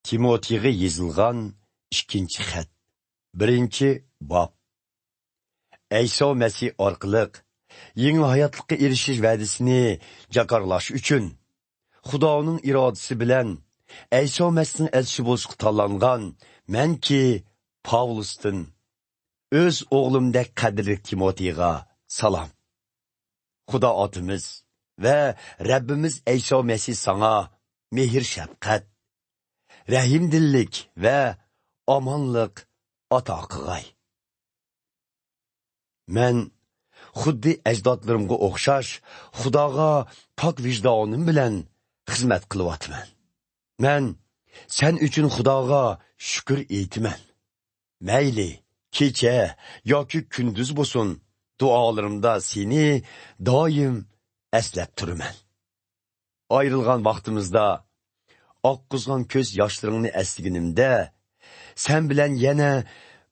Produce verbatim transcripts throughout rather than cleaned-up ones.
تىموتېيغا يېزىلغان ئىككىنچى خەت. بىرىنچى باب. ئەيسا مەسىھ ئارقىلىق يېڭى ھاياتلىققا ئېرىشىش ۋەدىسىنى جاكارلاش ئۈچۈن، خۇدانىڭ ئىرادىسى بىلەن ئەيسا مەسىھنىڭ ئەلچىسى بولۇشقا تاللانغان مەنكى پاۋلۇستىن، ئۆز ئوغلۇمدەك قەدىرلىك تىموتېيغا سالام. خۇدا ئاتىمىز ۋە رەببىمىز ئەيسا مەسىھ ساڭا مېھىر-شەپقەت، رەھىمدىللىك ۋە ئامانلىق ئاتا قىلغاي. مەن خۇددى ئەجدادلىرىمغا ئوخشاش خۇداغا پاك ۋىجدانىم بىلەن خىزمەت قىلىۋاتىمەن. مەن سەن ئۈچۈن خۇداغا شۈكۈر ئېيتىمەن. مەيلى كېچە ياكى كۈندۈز بولسۇن، دۇئالىرىمدا سېنى دائىم ئەسلەپ تۇرىمەن. ئايرىلغان ۋاقتىمىزدا ئاققۇزغان كۆز ياشلىرىڭنى ئەسلىگىنىمدە، سەن بىلەن يەنە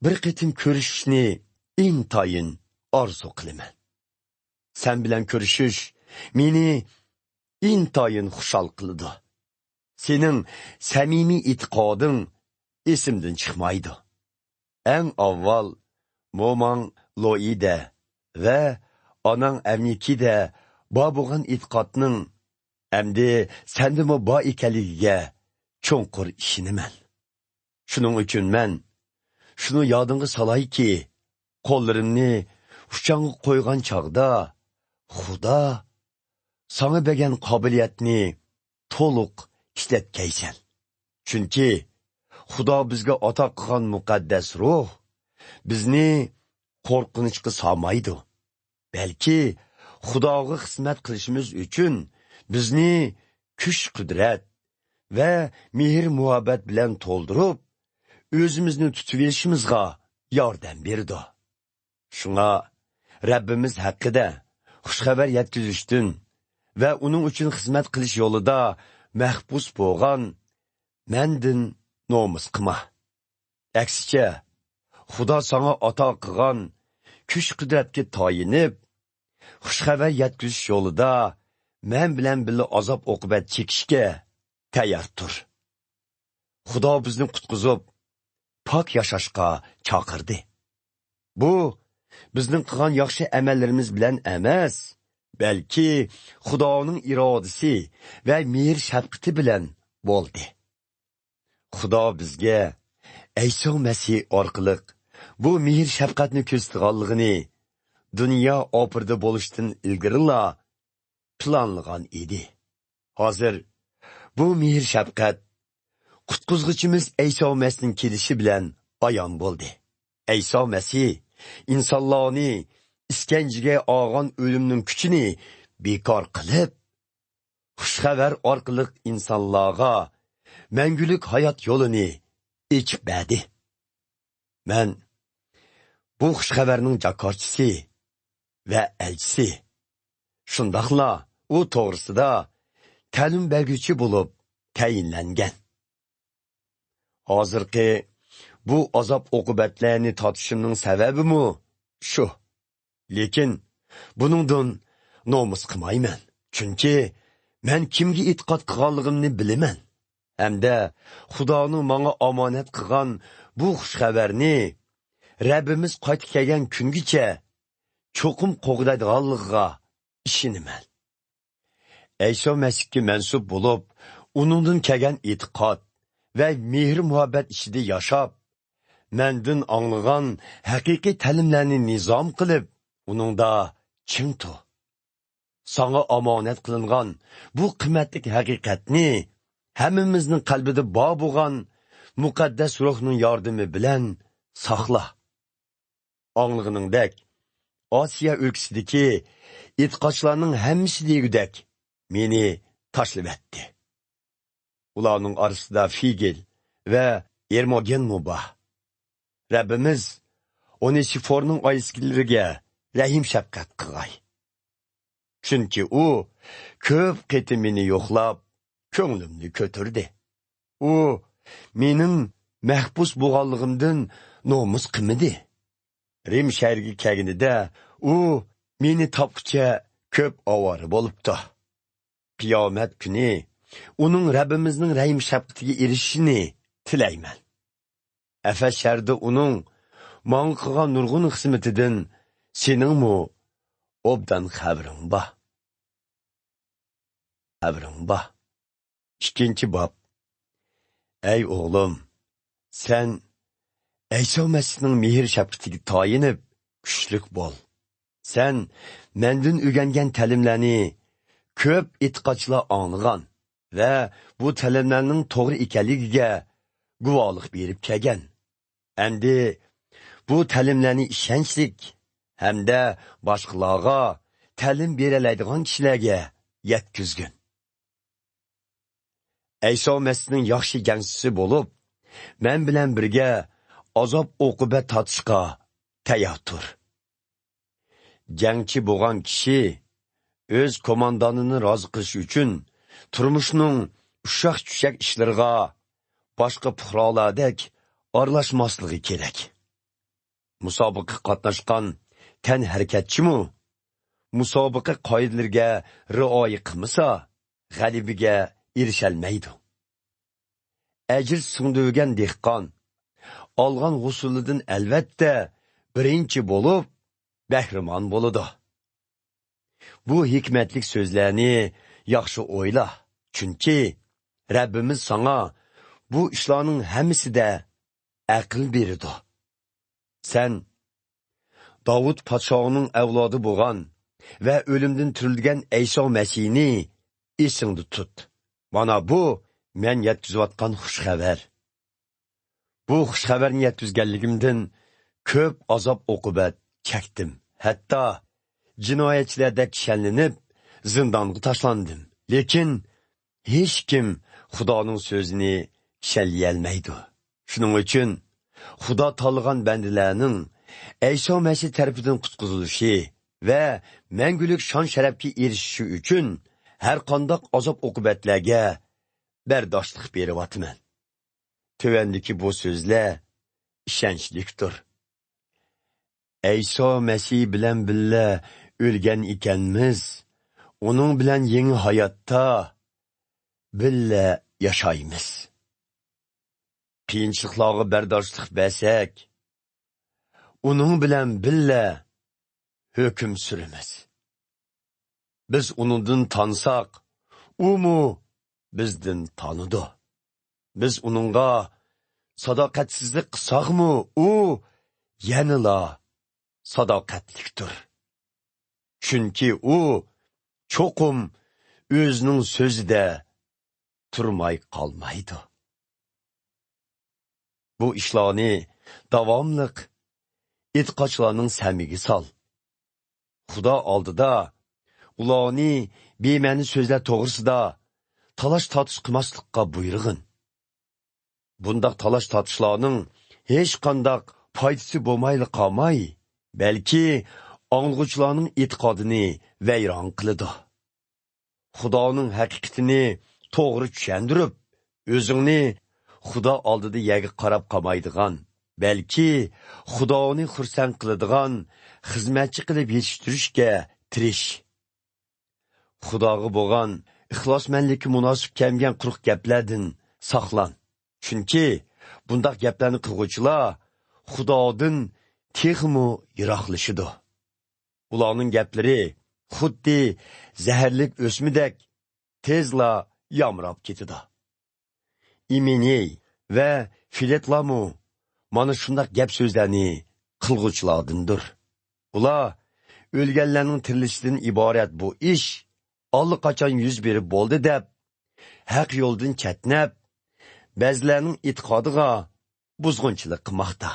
بىر قېتىم كۆرۈشۈشنى ئىنتايىن ئارزۇ قىلىمەن. سەن بىلەن كۆرۈشۈش مېنى ئىنتايىن خۇشال قىلىدۇ. سېنىڭ سەمىمىي ئېتىقادىڭ ئېسىمدىن چىقمايدۇ. ئەڭ ئاۋۋال موماڭ لوئىدە ۋە ئاناڭ ئەۋنىكىدە بار بولغان ئېتىقادنىڭ ئەمدى سەندىمۇ بار ئىكەنلىكىگە چوڭقۇر ئىشىنىمەن. شۇنىڭ ئۈچۈن مەن شۇنى يادىڭغا سالايكى، قوللىرىمنى ئۇچاڭغا قويغان چاغدا، خۇدا ساڭا بەرگەن قابىلىيەتنى تولۇق ئىشلەتكەيسەن. چۈنكى خۇدا بىزگە ئاتا قىلغان مۇقەددەس روھ بىزنى قورقۇنچقا سالمايدۇ، بەلكى خۇداغا خىزمەت قىلىشىمىز ئۈچۈن بىزنى كۈچ-قۇدرەت ۋە مېھىر-مۇھەببەت بىلەن تولدۇرۇپ، ئۆزىمىزنى تۇتۇۋېلىشىمىزغا ياردەم بېرىدۇ. شۇڭا رەببىمىز ھەققىدە خۇش خەۋەر يەتكۈزۈشتىن ۋە ئۇنىڭ ئۈچۈن خىزمەت قىلىش يولىدا مەھبۇس بولغان مەندىن نومۇس قىلما. ئەكسىچە، خۇدا ساڭا ئاتا قىلغان كۈچ-قۇدرەتكە تايىنىپ، خۇش خەۋەر يەتكۈزۈش يولىدا مەن بىلەن بىللە ئازاب-ئوقۇبەت چېكىشكە تەييار تۇر. خۇدا بىزنى قۇتقۇزۇپ، پاك ياشاشقا چاقىردى. بۇ بىزنىڭ قىلغان ياخشى ئەمەللىرىمىز بىلەن ئەمەس، بەلكى خۇدانىڭ ئىرادىسى ۋە مېھىر-شەپقىتى بىلەن بولدى. خۇدا بىزگە ئەيسا مەسىھ ئارقىلىق بۇ مېھىر-شەپقەتنى كۆرسىتىدىغانلىقىنى دۇنيا ئاپىرىدە بولۇشتىن ئىلگىرىلا پىلانلىغان ئىدى. ھازىر بۇ مېھىر-شەپقەت قۇتقۇزغۇچىمىز ئەيسا مەسىھنىڭ كېلىشى بىلەن ئايان بولدى. ئەيسا مەسىھ ئىنسانلارنى ئىسكەنجىگە ئالغان ئۆلۈمنىڭ كۈچىنى بىكار قىلىپ، خۇش خەۋەر ئارقىلىق ئىنسانلارغا مەڭگۈلۈك ھايات يولىنى ئېچىپ بەردى. مەن بۇ خۇش خەۋەرنىڭ جاكارچىسى ۋە ئەلچىسى، شۇنداقلا ئۇ توغرىسىدا تەلىم بەرگۈچى بولۇپ تەيىنلەنگەن. ھازىرقى بۇ ئازاب-ئوقۇبەتلەرنى تارتىشىمنىڭ سەۋەبىمۇ شۇ. لېكىن بۇنىڭدىن نومۇس قىلمايمەن، چۈنكى مەن كىمگە ئېتىقاد قىلغانلىقىمنى بىلىمەن ھەمدە خۇدانىڭ ماڭا ئامانەت قىلغان بۇ خۇش خەۋەرنى رەببىمىز قايتا كەلگەن كۈنگىچە چوقۇم قوغدايدىغانلىقىغا ئىشىنىمەن. ئەيسا مەسىھكە مەنسۇپ بولۇپ، ئۇنىڭدىن كەلگەن ئېتىقاد ۋە مېھىر-مۇھەببەت ئىچىدە ياشاپ، مەندىن ئاڭلىغان ھەقىقىي تەلىملەرنى نىزام قىلىپ، ئۇنىڭدا چىڭ تۇر. ساڭا ئامانەت قىلىنغان بۇ قىممەتلىك ھەقىقەتنى ھەممىمىزنىڭ قەلبىدە بار بولغان مۇقەددەس روھنىڭ ياردىمى بىلەن ساقلا. ئاڭلىغىنىڭدەك، ئاسىيا ئۆلكىسىدىكى ئېتىقادچىلارنىڭ ھەممىسى دېگۈدەك مېنى تاشلىۋەتتى. ئۇلارنىڭ ئارىسىدا فىگېل ۋە ئېرموگېنمۇ بار. رەببىمىز ئونېسىفورنىڭ ئائىلىسىدىكىلەرگە رەھىم-شەپقەت قىلغاي. چۈنكى ئۇ كۆپ قېتىم مېنى يوقلاپ، كۆڭلۈمنى كۆتۈردى. ئۇ مېنىڭ مەھبۇس بولغانلىقىمدىن نومۇس قىلمىدى. رىم شەھىرىگە كەلگىنىدە ئۇ مېنى تاپقۇچە كۆپ ئاۋارە بولۇپتۇ. قىيامەت كۈنى ئۇنىڭ رەببىمىزنىڭ رەھىم-شەپقىتىگە ئېرىشىشىنى تىلەيمەن. ئەفەس شەھىرىدە ئۇنىڭ ماڭا قىلغان نۇرغۇن خىزمىتىدىن سېنىڭمۇ ئوبدان خەۋىرىڭ بار. خەۋىرىڭ بار. ئىككىنچى باب. ئەي ئوغلۇم، سەن ئەيسا مەسىھنىڭ مېھىر-شەپقىتىگە تايىنىپ، كۈچلۈك بول. سەن مەندىن ئۆگەنگەن تەلىملەرنى كۆپ ئېتىقادچىلار ئاڭلىغان ۋە بۇ تەلىملەرنىڭ توغرا ئىكەنلىكىگە گۇۋاھلىق بېرىپ كەلگەن. ئەمدى بۇ تەلىملەرنى ئىشەنچلىك ھەمدە باشقىلارغا تەلىم بېرەلەيدىغان كىشىلەرگە يەتكۈزگىن. ئەيسا مەسىھنىڭ ياخشى جەڭچىسى بولۇپ، مەن بىلەن بىرگە ئازاب-ئوقۇبەت تارتىشقا تەييار تۇر. جەڭچى بولغان كىشى ئۆز كوماندانىنى رازى قىلىش ئۈچۈن تۇرمۇشنىڭ ئۇششاق-چۈششەك ئىشلىرىغا باشقا پۇقرالاردا ئارىلاشماسلىقى كېرەك. مۇسابىقىگە قاتناشقان تەنھەرىكەتچىمۇ مۇسابىقە قائىدىلىرىگە رىئايە قىلمىسا، غەلىبىگە ئېرىشەلمەيدۇ. ئەجىر سىڭدۈرگەن دېھقان ئالغان ھوسۇلىدىن ئەلۋەتتە بىرىنچى بولۇپ بەھرىمەن بولىدۇ. بۇ ھېكمەتلىك سۆزلەرنى ياخشى ئويلا، چۈنكى رەببىمىز ساڭا بۇ ئىشلارنىڭ ھەممىسىدە ئەقىل بېرىدۇ. سەن داۋۇت پادىشاھنىڭ ئەۋلادى بولغان ۋە ئۆلۈمدىن تىرىلگەن ئەيسا مەسىھنى ئېسىڭدە تۇت. مانا بۇ مەن يەتكۈزۈۋاتقان خۇش خەۋەر. بۇ خۇش خەۋەرنى يەتكۈزگەنلىكىمدىن كۆپ ئازاب-ئوقۇبەت چەكتىم. ھەتتا جىنايەتچىلەردەك شەنلىنىپ، زىندانغا تاشلاندىم. لېكىن ھېچكىم خۇدانىڭ سۆزىنى شەنلىيەلمەيدۇ. شۇنىڭ ئۈچۈن خۇدا تاللىغان بەندىلەرنىڭ ئەيسا مەسىھ تەرىپىدىن قۇتقۇزۇلۇشى ۋە مەڭگۈلۈك شان-شەرەپكە ئېرىشىشى ئۈچۈن ھەرقانداق ئازاب-ئوقۇبەتلەرگە بەرداشلىق بېرىۋاتىمەن. تۆۋەندىكى بۇ سۆزلەر ئىشەنچلىكتۇر. ئەيسا مەسىھ بىلەن بىللە ئۆلگەن ئىكەنمىز، ئۇنىڭ بىلەن يېڭى ھاياتتا بىللە ياشايمىز. قىيىنچىلىقلارغا بەرداشلىق بەرسەك، ئۇنىڭ بىلەن بىللە ھۆكۈم سۈرىمىز. بىز ئۇنىڭدىن تانساق، ئۇمۇ بىزدىن تانىدۇ. بىز ئۇنىڭغا ساداقەتسىزلىك قىلساقمۇ، ئۇ يەنىلا ساداقەتلىكتۇر. چۈنكى ئۇ چوقۇم ئۆزىنىڭ سۆزىدە تۇرماي قالمايدۇ. بۇ ئىشلارنى داۋاملىق ئېتىقادچىلارنىڭ سەمىگە سال. خۇدا ئالدىدا ئۇلارنى بىمەنە سۆزلەر توغرىسىدا تالاش-تارتىش قىلماسلىققا بۇيرۇغىن. بۇنداق تالاش-تارتىشلارنىڭ ھېچقانداق پايدىسى بولمايلا قالماي، بەلكى ئاڭلىغۇچىلارنىڭ ئېتىقادىنى ۋەيران قىلىدۇ. خۇدانىڭ ھەقىقىتىنى توغرا چۈشەندۈرۈپ، ئۆزۈڭنى خۇدا ئالدىدا يەرگە قاراپ قالمايدىغان، بەلكى خۇدانى خۇرسەن قىلىدىغان خىزمەتچى قىلىپ يېتىشتۈرۈشكە تىرىش. خۇداغا بولغان ئىخلاسمەنلىككە مۇناسىپ كەلمىگەن قۇرۇق گەپلەردىن ساقلان. چۈنكى بۇنداق گەپلەرنى قىلغۇچىلار خۇدادىن تېخىمۇ يىراقلىشىدۇ. ئۇلارنىڭ گەپلىرى خۇددى زەھەرلىك ئۆسمىدەك تېزلا يامراپ كېتىدۇ. ئىمېنېي ۋە فىلېتلارمۇ مانا شۇنداق گەپ-سۆزلەرنى قىلغۇچىلاردىندۇر. ئۇلار ئۆلگەنلەرنىڭ تىرىلىشىدىن ئىبارەت بۇ ئىش ئاللىقاچان يۈز بېرىپ بولدى دەپ، ھەق يولدىن چەتنەپ، بەزىلەرنىڭ ئېتىقادىغا بۇزغۇنچىلىق قىلماقتا.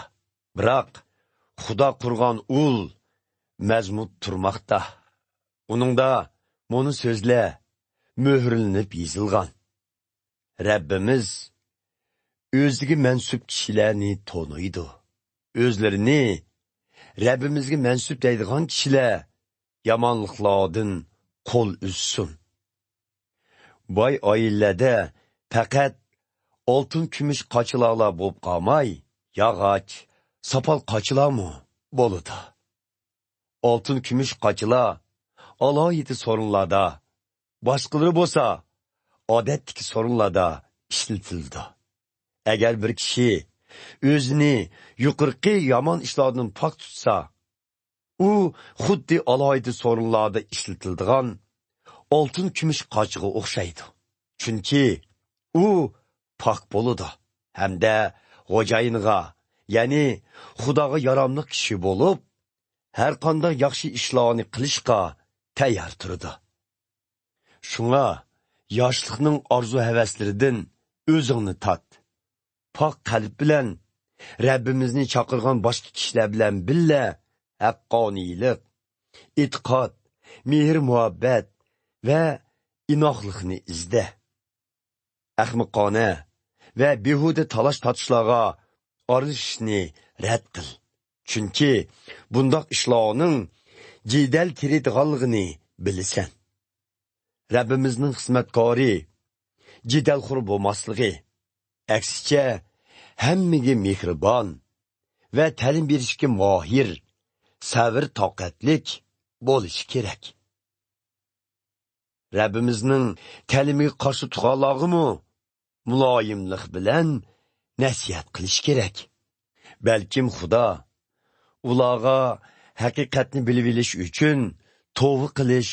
بىراق، خۇدا قۇرغان ئۇل مەزمۇت تۇرماقتا. ئۇنىڭدا مۇنۇ سۆزلەر مۆھۈرلىنىپ يېزىلغان: رەببىمىز ئۆزىگە مەنسۇپ كىشىلەرنى تونۇيدۇ. ئۆزلىرىنى رەببىمىزگە مەنسۇپ دەيدىغان كىشىلەر يامانلىقلاردىن قول ئۈزسۇن. باي ئائىلىلەردە پەقەت ئالتۇن-كۈمۈش قاچىلارلا بولۇپ قالماي، ياغاچ، ساپال قاچىلارمۇ بولىدۇ. ئالتۇن-كۈمۈش قاچىلار ئالاھىدە سورۇنلاردا، باشقىلىرى بولسا ئادەتتىكى سورۇنلاردا ئىشلىتىلىدۇ. ئەگەر بىر كىشى ئۆزىنى يۇقىرىقى يامان ئىشلاردىن پاك تۇتسا، ئۇ خۇددى ئالاھىدە سورۇنلاردا ئىشلىتىلىدىغان ئالتۇن كۈمۈش قاچىغا ئوخشايدۇ. چۈنكى ئۇ پاك بولىدۇ ھەمدە خوجايىنىغا، يەنى خۇداغا ياراملىق كىشى بولۇپ، ھەر قانداق ياخشى ئىشلارنى قىلىشقا تەييار تۇرىدۇ. شۇڭا ياشلىقنىڭ ئارزۇ-ھەۋەسلىرىدىن ئۆزۈڭنى تارت. پاك قەلب بىلەن رەببىمىزنى چاقىرغان باشقا كىشىلەر بىلەن بىللە ھەققانىيلىق، ئېتىقاد، مېھىر-مۇھەببەت ۋە ئىناقلىقنى ئىزدە. ئەخمىقانە ۋە بىھۇدە تالاش-تارتىشلارغا ئارىلىشىشنى رەت قىل. چۈنكى بۇنداق ئىشلارنىڭ جېدەل تېرىيدىغانلىقىنى بىلىسەن. رەببىمىزنىڭ خىزمەتكارى جېدەلخور بولماسلىقى، ئەكسىچە، ھەممىگە مېھرىبان ۋە تەلىم بېرىشكە ماھىر، سەۋر-تاقەتلىك بولۇشى كېرەك. رەببىمىزنىڭ تەلىمىگە قارشى تۇرغانلارغىمۇ مۇلايىملىق بىلەن نەسىھەت قىلىش كېرەك. بەلكىم خۇدا ئۇلارغا ھەقىقەتنى بىلىۋېلىش ئۈچۈن توۋا قىلىش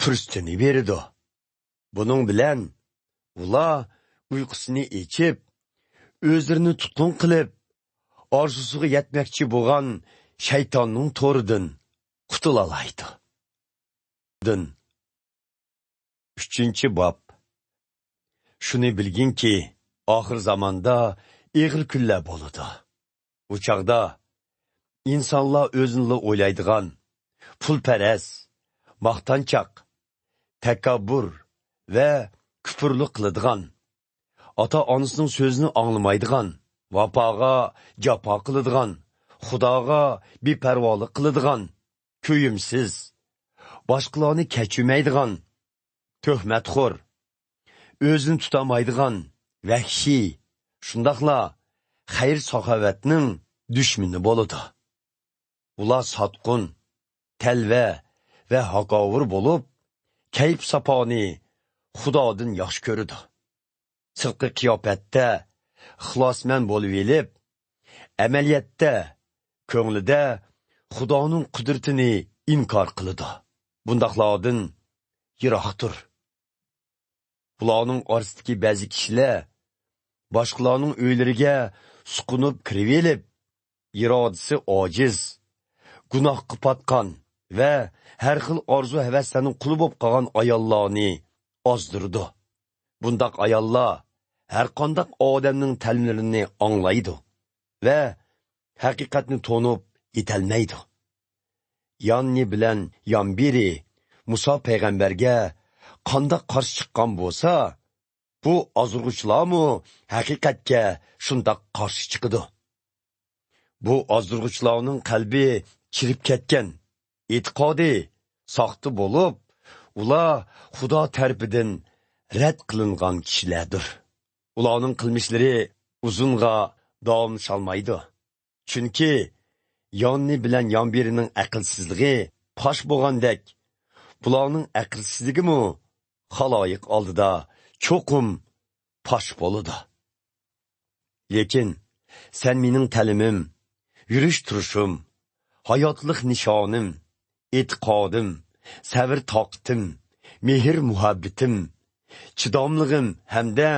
پۇرسىتىنى بېرىدۇ. بۇنىڭ بىلەن ئۇلار ئۇيقۇسىنى ئېچىپ، ئۆزلىرىنى تۇتقۇن قىلىپ، ئارزۇسىغا يەتمەكچى بولغان شەيتاننىڭ تورىدىن قۇتۇلالايدۇ. دىن. ئۈچىنچى باب. شۇنى بىلگىنكى، ئاخىر زاماندا ئېغىر كۈنلەر بولىدۇ. ئۇ چاغدا ئىنسانلار ئۆزىنىلا ئويلايدىغان، پۇلپەرەس، ماختانچاق، تەكەببۇر ۋە كۇپۇرلۇق قىلىدىغان، ئاتا-ئانىسىنىڭ سۆزىنى ئاڭلىمايدىغان، ۋاپاغا جاپا قىلىدىغان، خۇداغا بىپەرۋالىق قىلىدىغان، كۆيۈمسىز، باشقىلارنى كەچۈرمەيدىغان، تۆھمەتخور، ئۆزىنى تۇتالمايدىغان، ۋەھشىي، شۇنداقلا خەير-ساخاۋەتنىڭ دۈشمىنى بولىدۇ. ئۇلار ساتقۇن، تەلۋە ۋە ھاكاۋۇر بولۇپ، كەيپ-ساپانى خۇدادىن ياخشى كۆرىدۇ. سىرتقى قىياپەتتە ئىخلاسمەن بولۇۋېلىپ، ئەمەلىيەتتە كۆڭلىدە خۇدانىڭ قۇدرىتىنى ئىنكار قىلىدۇ. بۇنداقلاردىن يىراق تۇر. بۇلارنىڭ ئارىسىدىكى بەزى كىشىلەر باشقىلارنىڭ ئۆيلىرىگە سۇقۇنۇپ كىرىۋېلىپ، ئىرادىسى ئاجىز، گۇناھقا پاتقان ۋە ھەر خىل ئارزۇ-ھەۋەسلەرنىڭ قۇلى بولۇپ قالغان ئاياللارنى ئازدۇرىدۇ. بۇنداق ئاياللار ھەرقانداق ئادەمنىڭ تەلىملىرىنى ئاڭلايدۇ ۋە ھەقىقەتنى تونۇپ يېتەلمەيدۇ. ياننى بىلەن يانبېرى مۇسا پەيغەمبەرگە قانداق قارشى چىققان بولسا، بۇ ئازدۇرغۇچىلارمۇ ھەقىقەتكە شۇنداق قارشى چىقىدۇ. بۇ ئازدۇرغۇچىلارنىڭ قەلبى چىرىپ كەتكەن، ئېتىقادى ساختا بولۇپ، ئۇلار خۇدا تەرىپىدىن رەت قىلىنغان كىشىلەردۇر. ئۇلارنىڭ قىلمىشلىرى ئۇزۇنغا داۋاملىشالمايدۇ. چۈنكى ياننى بىلەن يانبېرىنىڭ ئەقىلسىزلىكى پاش بولغاندەك، بۇلارنىڭ ئەقىلسىزلىكىمۇ خالايىق ئالدىدا چوقۇم پاش بولىدۇ. لېكىن سەن مېنىڭ تەلىمىم، يۈرۈش-تۇرۇشۇم، ھاياتلىق نىشانىم، ئېتىقادىم، سەۋر-تاقىتىم، مېھىر-مۇھەببىتىم، چىداملىقىم ھەمدە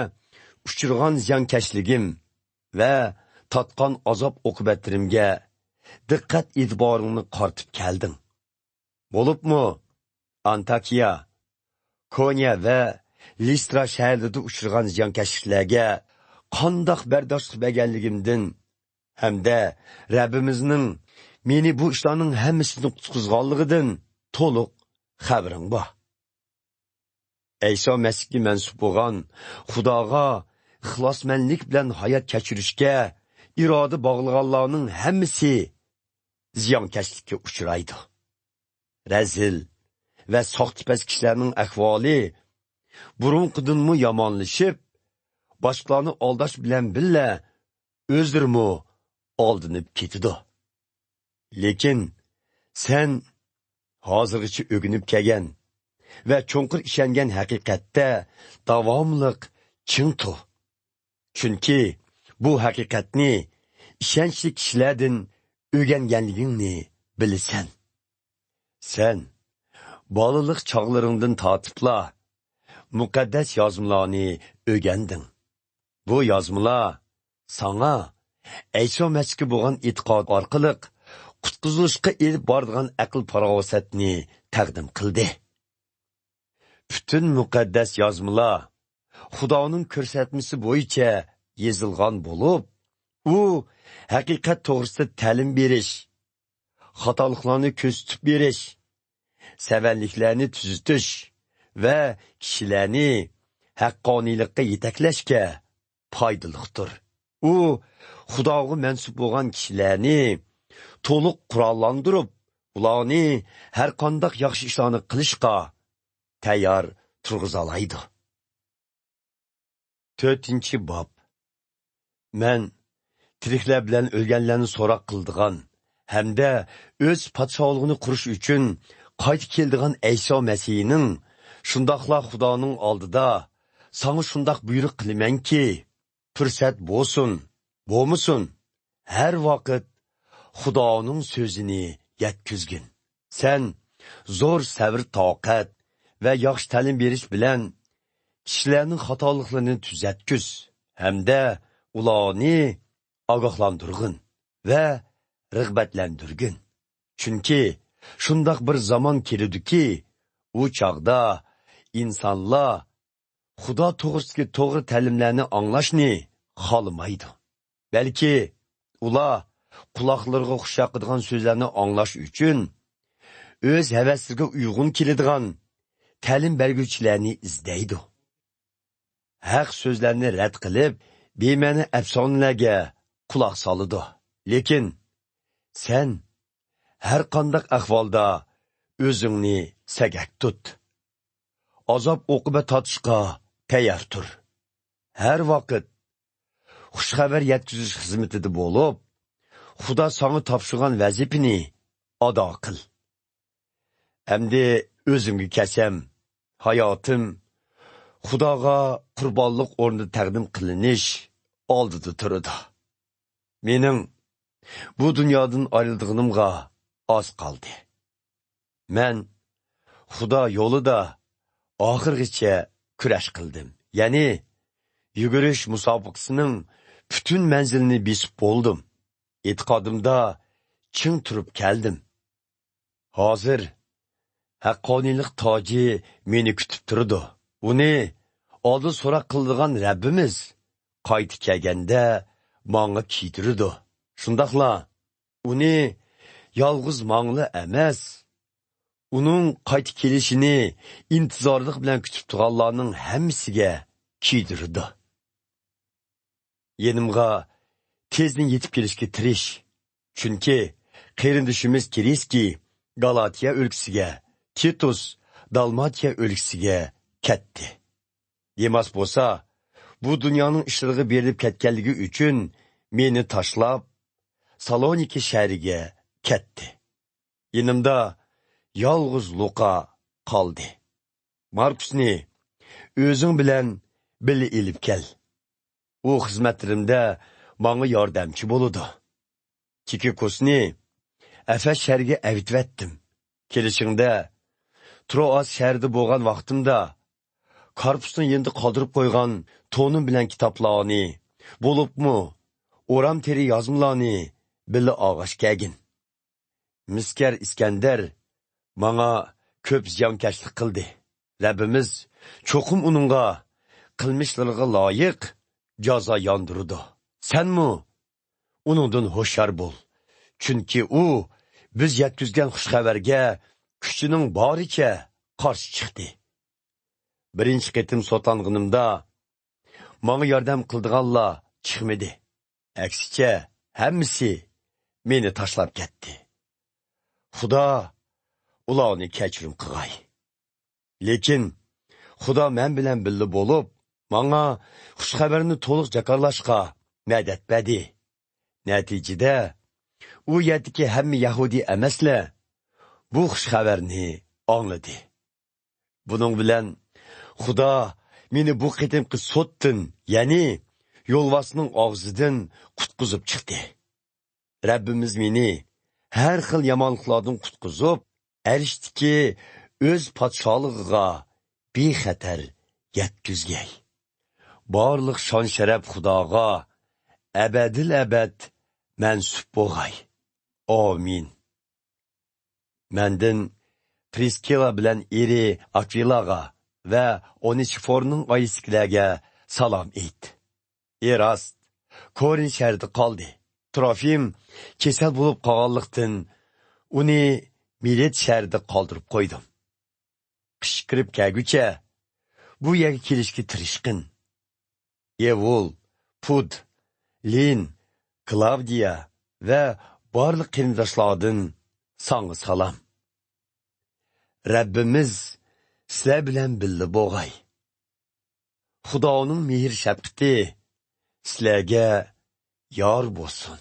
ئۇچرىغان زىيانكەشلىكىم ۋە تارتقان ئازاب-ئوقۇبەتلىرىمگە دىققەت-ئېتىبارىڭنى قارىتىپ كەلدىڭ. بولۇپمۇ ئانتاكىيا، كونيا ۋە لىسترا شەھەرلىرىدە ئۇچرىغان زىيانكەشلىكلەرگە قانداق بەرداشلىق بەرگەنلىكىمدىن ھەمدە رەببىمىزنىڭ مېنى بۇ ئىشلارنىڭ ھەممىسىدىن قۇتقۇزغانلىقىدىن تولۇق خەۋىرىڭ بار. ئەيسا مەسىھكە مەنسۇپ بولغان، خۇداغا ئىخلاسمەنلىك بىلەن ھايات كەچۈرۈشكە ئىرادە باغلىغانلارنىڭ ھەممىسى زىيانكەشلىككە ئۇچرايدۇ. رەزىل ۋە ساختىپەز كىشىلەرنىڭ ئەھۋالى بۇرۇنقىدىنمۇ يامانلىشىپ، باشقىلارنى ئالداش بىلەن بىللە ئۆزلىرىمۇ ئالدىنىپ كېتىدۇ. لېكىن سەن ھازىرغىچە ئۆگىنىپ كەلگەن ۋە چوڭقۇر ئىشەنگەن ھەقىقەتتە داۋاملىق چىڭ تۇر. چۈنكى بۇ ھەقىقەتنى ئىشەنچلىك كىشىلەردىن ئۆگەنگەنلىكىڭنى بىلىسەن. سەن بالىلىق چاغلىرىڭدىن تارتىپلا مۇقەددەس يازمىلارنى ئۆگەندىڭ. بۇ يازمىلار ساڭا ئەيسا مەسىھكە بولغان ئېتىقاد ئارقىلىق قۇتقۇزۇلۇشقا ئېلىپ بارىدىغان ئەقىل-پاراسەتنى تەقدىم قىلدى. پۈتۈن مۇقەددەس يازمىلار خۇدانىڭ كۆرسەتمىسى بويىچە يېزىلغان بولۇپ، ئۇ ھەقىقەت توغرىسىدا تەلىم بېرىش، خاتالىقلارنى كۆرسىتىپ بېرىش، سەۋەنلىكلەرنى تۈزىتىش ۋە كىشىلەرنى ھەققانىيلىققا يېتەكلەشكە پايدىلىقتۇر. ئۇ خۇداغا مەنسۇپ بولغان كىشىلەرنى تولۇق قوراللاندۇرۇپ، ئۇلارنى ھەرقانداق ياخشى ئىشلارنى قىلىشقا تەييار تۇرغۇزالايدۇ. تۆتىنچى باب. مەن تىرىكلەر بىلەن ئۆلگەنلەرنى سوراق قىلىدىغان ھەمدە ئۆز پادىشاھلىقىنى قۇرۇش ئۈچۈن قايتا كېلىدىغان ئەيسا مەسىھنىڭ، شۇنداقلا خۇدانىڭ ئالدىدا ساڭا شۇنداق بۇيرۇق قىلىمەنكى، پۇرسەت بولسۇن، بولمىسۇن، ھەر ۋاقىت خۇدانىڭ سۆزىنى يەتكۈزگىن. سەن زور سەۋر-تاقەت ۋە ياخشى تەلىم بېرىش بىلەن كىشىلەرنىڭ خاتالىقلىرىنى تۈزەتكۈز ھەمدە ئۇلارنى ئاگاھلاندۇرغىن ۋە رىغبەتلەندۈرگىن. چۈنكى شۇنداق بىر زامان كېلىدۇكى، ئۇ چاغدا ئىنسانلار خۇدا توغرىسىدىكى توغرا تەلىملەرنى ئاڭلاشنى خالىمايدۇ. بەلكى ئۇلار قۇلاقلىرىغا خۇش ياقىدىغان سۆزلەرنى ئاڭلاش ئۈچۈن ئۆز ھەۋەسلىرىگە ئۇيغۇن كېلىدىغان تەلىم بەرگۈچىلەرنى ئىزدەيدۇ. ھەق سۆزلەرنى رەت قىلىپ، بىمەنە ئەپسانىلەرگە قۇلاق سالىدۇ. لېكىن سەن ھەر قانداق ئەھۋالدا ئۆزۈڭنى سەگەك تۇت. ئازاب-ئوقۇبەت تارتىشقا تەييار تۇر. ھەر ۋاقىت خۇش خەۋەر يەتكۈزۈش خىزمىتىدە بولۇپ، خۇدا ساڭا تاپشۇرغان ۋەزىپىنى ئادا قىل. ئەمدى ئۆزۈمگە كەلسەم، ھاياتىم خۇداغا قۇربانلىق ئورنىدا تەقدىم قىلىنىش ئالدىدا تۇرىدۇ. مېنىڭ بۇ دۇنيادىن ئايرىلىدىغىنىمغا ئاز قالدى. مەن خۇدا يولىدا ئاخىرغىچە كۈرەش قىلدىم. يەنى يۈگۈرۈش مۇسابىقىسىنىڭ پۈتۈن مەنزىلىنى بېسىپ بولدۇم. ئېتىقادىمدا چىڭ تۇرۇپ كەلدىم. ھازىر ھەققانىيلىق تاجى مېنى كۈتۈپ تۇرىدۇ. ئۇنى ئالدىن سوراق قىلىدىغان رەببىمىز قايتا كەلگەندە ماڭا كىيدۈرىدۇ. شۇنداقلا ئۇنى يالغۇز ماڭىلا ئەمەس، ئۇنىڭ قايتا كېلىشىنى ئىنتىزارلىق بىلەن كۈتۈپ تۇرغانلارنىڭ ھەممىسىگە كىيدۈرىدۇ. يېنىمغا تېزدىن يېتىپ كېلىشكە تىرىش. چۈنكى قېرىندىشىمىز كىرىسكى گالاتىيە ئۆلكىسىگە، تىتۇس دالماتىيە ئۆلكىسىگە كەتتى. دېماس بولسا، بۇ دۇنيانىڭ ئىشلىرىغا بېرىلىپ كەتكەنلىكى ئۈچۈن مېنى تاشلاپ، سالونىكى شەھىرىگە كەتتى. يېنىمدا يالغۇز لۇقا قالدى. ماركۇسنى ئۆزۈڭ بىلەن بىللە ئېلىپ كەل. ئۇ خىزمەتلىرىمدە ماڭا ياردەمچى بولىدۇ. تىكىكوسنى ئەفەس شەھىرىگە ئەۋېتىۋەتتىم. كېلىشىڭدە، تروئاس شەھىرىدە بولغان ۋاقتىمدا، كارپۇسنىڭ يېنىدا قالدۇرۇپ قويغان تونۇم بىلەن كىتابلارنى، بولۇپمۇ ئورام تېرە يازمىلارنى بىللە ئالغاچ كەلگىن. مىسكەر ئىسكەندەر ماڭا كۆپ زىيانكەشلىك قىلدى. رەببىمىز چوقۇم ئۇنىڭغا قىلمىشلىرىغا لايىق جازا ياندۇرىدۇ. سەنمۇ ئۇنىڭدىن ھوشيار بول. چۈنكى ئۇ بىز يەتكۈزگەن خۇش خەۋەرگە كۈچىنىڭ بارىچە قارشى چىقتى. بىرىنچى قېتىم سوتلانغىنىمدا، ماڭا ياردەم قىلىدىغانلار چىقمىدى. ئەكسىچە، ھەممىسى مېنى تاشلاپ كەتتى. خۇدا ئۇلارنى كەچۈرۈم قىلغاي. لېكىن خۇدا مەن بىلەن بىللە بولۇپ، ماڭا خۇش خەۋەرنى تولۇق جاكارلاشقا مەدەت بەردى. نەتىجىدە، ئۇ يەردىكى ھەممە يەھۇدىي ئەمەسلەر بۇ خۇش خەۋەرنى ئاڭلىدى. بۇنىڭ بىلەن خۇدا مېنى بۇ قېتىمقى سوتتىن، يەنى يولۋاسنىڭ ئاغزىدىن قۇتقۇزۇپ چىقتى. رەببىمىز مېنى ھەر خىل يامانلىقلاردىن قۇتقۇزۇپ، ئەرشتىكى ئۆز پادىشاھلىقىغا بىخەتەر يەتكۈزگەي. بارلىق شان-شەرەپ خۇداغا ئەبەدىل ئەبەد مەنسۇپ بولغاي. ئامىن. مەندىن پرىسكىلا بىلەن ئېرى ئاكۋىلاغا ۋە ئونېسىفورنىڭ ئائىلىسىدىكىلەرگە سالام ئېيت. ئېراست كورىنت شەھىرىدە قالدى. تروفىم كېسەل بولۇپ قالغانلىقتىن، ئۇنى مىلېت شەھىرىدە قالدۇرۇپ قويدۇم. قىش كىرىپ كەلگۈچە بۇ يەرگە كېلىشكە تىرىشقىن. ئېۋۇل، پۇد، لىن، كلاۋدىيا ۋە بارلىق قېرىنداشلاردىن ساڭا سالام. رەببىمىز سىلەر بىلەن بىللە بولغاي. خۇدانىڭ مېھىر-شەپقىتى سىلەرگە يار بولسۇن.